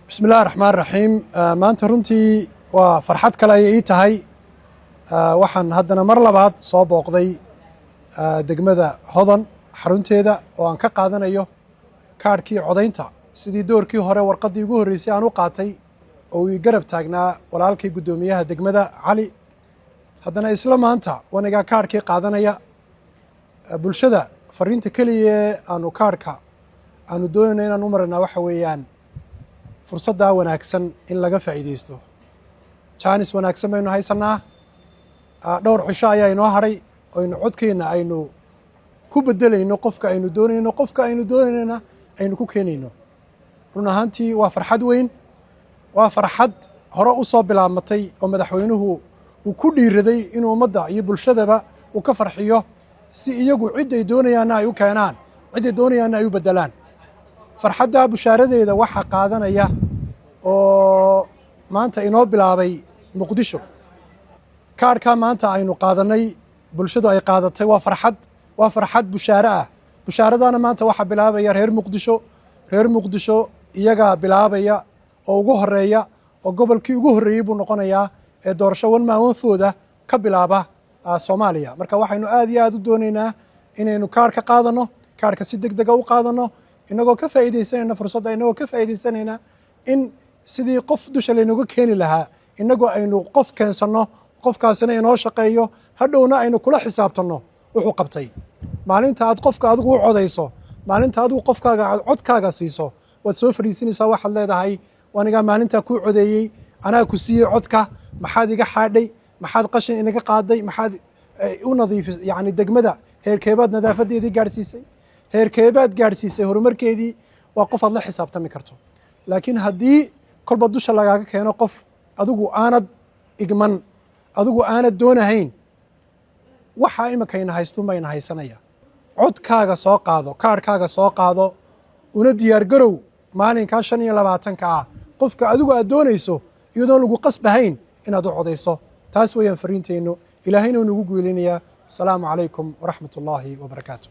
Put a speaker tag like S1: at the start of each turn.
S1: Bismi illahi raxmaan raxiim. Maanta runtii waa farxad kale ayay ii tahay. Waxaan haddana mar labaad soo booqday degmada Hodan xarunteeda oo aan ka qaadanayo kaadhkii codaynta. Sidii doorkii hore warqaddii ugu horreysay aan u qaatay oo uu ii garab taagnaa walaalkay guddoomiyaha degmada Cali, haddana isla maanta wanigaa kaadhkii qaadanaya. Bulshada fariinta keliya ee aanu kaadhka aanu doonayno inaan u maranaa waxa weeyaan fursaddaa wanaagsan in laga faa'iidaysto. Jaanis wanaagsan baynu haysannaa. Dhowr cisho ayaa inoo hadhay oynu codkeenna aynu ku beddelayno qofka aynu doonayno, qofka aynu doonaynana aynu ku keenayno. Run ahaantii waa farxad weyn, waa farxad hore u soo bilaabmatay oo madaxweynuhu uu ku dhiiraday inuu ummadda iyo bulshadaba uu ka farxiyo, si iyagu cidday doonayaanna ay u keenaan, cidday doonayaanna ay u beddelaan. Farxaddaa bushaaradeeda waxaa qaadanaya oo maanta inoo bilaabay Muqdisho. Kaadhkaa maanta aynu qaadanay, bulshadu ay qaadatay, waa farxad, waa farxad bushaare ah. Bushaaradaana maanta waxaa bilaabaya reer Muqdisho. Reer Muqdisho iyagaa bilaabaya oo ugu horeeya, oo gobolkii ugu horreeyey buu noqonayaa ee doorasho one man one vote ka bilaaba Soomaaliya. Marka waxaynu aad iyo aad u doonaynaa inaynu kaadh ka qaadanno, kaadhka si deg dega u qaadanno, inagoo ka faa'iidaysanayna fursadda, inagoo ka faa'iidaysanayna in sidii qof dusha laynaga keeni lahaa inagoo aynu qof keensanno, qofkaasina inoo shaqeeyo, hadhowna aynu kula xisaabtanno wuxuu qabtay. Maalinta aad qofka adigu u codayso, maalinta adigu qofkaaga aad codkaaga siiso, waad soo fadhiisanaysaa, waxaad leedahay: "Anigaa maalintaa kuu codeeyey, anaa ku siiyey codka. Maxaad iga xaadhay? Maxaad qashin inaga qaaday? Maxaad u nadiifis yacni degmada? Heerkeebaad nadaafadeedii gaadhsiisay? Heerkeebaad gaadhsiisay horumarkeedii?" Waa qof aad la xisaabtami karto. Laakiin haddii kolba dusha lagaaga keeno qof adigu aanad igman, adigu aanad doonahayn, waxaa iminkayna haystun bayna haysanaya. Codkaaga soo qaado, kaadhkaaga soo qaado, una diyaargarow maalinkaa 25-ka ah qofka adigu aad doonayso, iyadoon lagu qasbahayn, inaad u codayso. Taas weeyaan fariinteennu. Ilaahayna uu nagu guulinayaa. Asalaamu calaykum waraxmat ullaahi wabarakaatu.